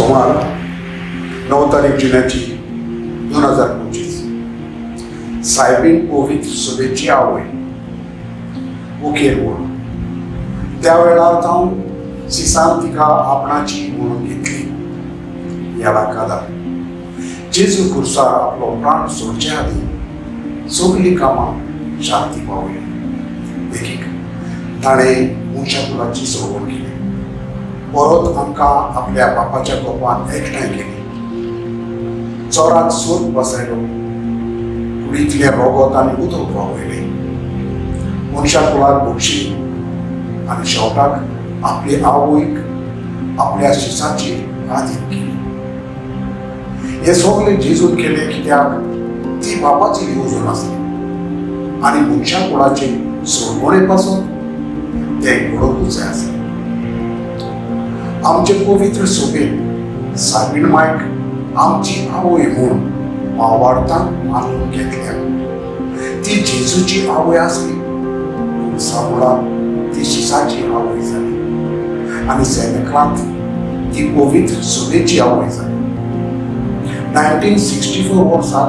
सोमार 9 तारीख जुनाची 2025। सायबीण पवित्र सभेची आवय मुखेल म्हूण त्या वेळार जावन सिसान तिका आपणाची म्हणून घेतली। ह्या कादार जेजू खुर्सार आपलो प्राण सोडचे आदीं सगळीं कामां शांती पावयली। देखीक ताणें मनशाकुलाची सोडवण केली, परत आमकां आपल्या बापाच्या गोपान एकठांय केली, चोराक सोद बसयलो, कुडींतलें रोगोत आनी उदक व्हांवयलें, मनशाकुलाक बक्षी आनी शेवटाक आपली आवयक आपल्या शिसाचेर आदीन केली। हे सगळें जेजून केलें कित्याक ती बापाची येवजण आसली आनी मनशाकुळाचे सोडवणे पासून तें घडोवंकूच जाय आसलें। आमचे पवित्र सभेन सायबीण मायक आमची आवय म्हूण भावार्थान मानून घेतल्या। ती जेजूची आवय आसली पूण सामुळान ती शिसाची आवय जाली आनी सेनेक्लांत ती पवित्र सभेची आवय जाली। 1964 वर्सा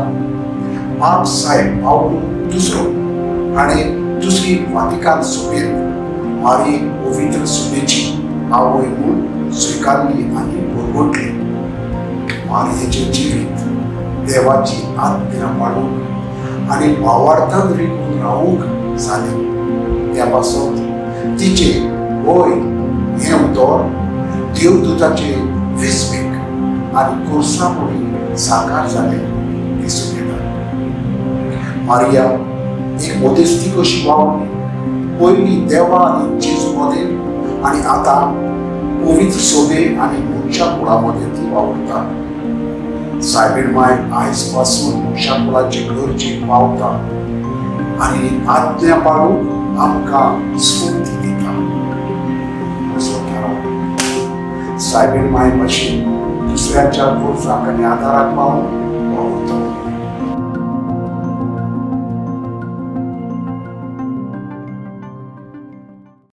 पाप साहेब पावलू दुसरो हाणें दुसरी वातिकान सभेंत मारी पवित्र सभेची आवय म्हूण स्विकारली आनी बरबटली। मारयेचें जिवीत देवाची आज्ञा पाळूंक आनी भावार्थान रिगून रावूंक जालें। त्या पासत तिचें वय हें उतर देवदूताचे विस्मीक आनी खुर्सा वरवीं साकार जालें दिसून येता। मारिया एक मध्यस्थी कशी वावरली, पयलीं देवा आनी जेजू मदें आनी आतां पवित्र सभे आनी मनशा कुळा मदें ती वावुरता। सायबीण माय आयज पासून मनशा कुळाचे गरजेक पावता आनी आज्ञा पाळूंक आमकां स्फूर्ती दिता। असो थाराव सायबीण माय भाशेन दुसऱ्याच्या गरजाक आनी आदाराक पावून वावुरता।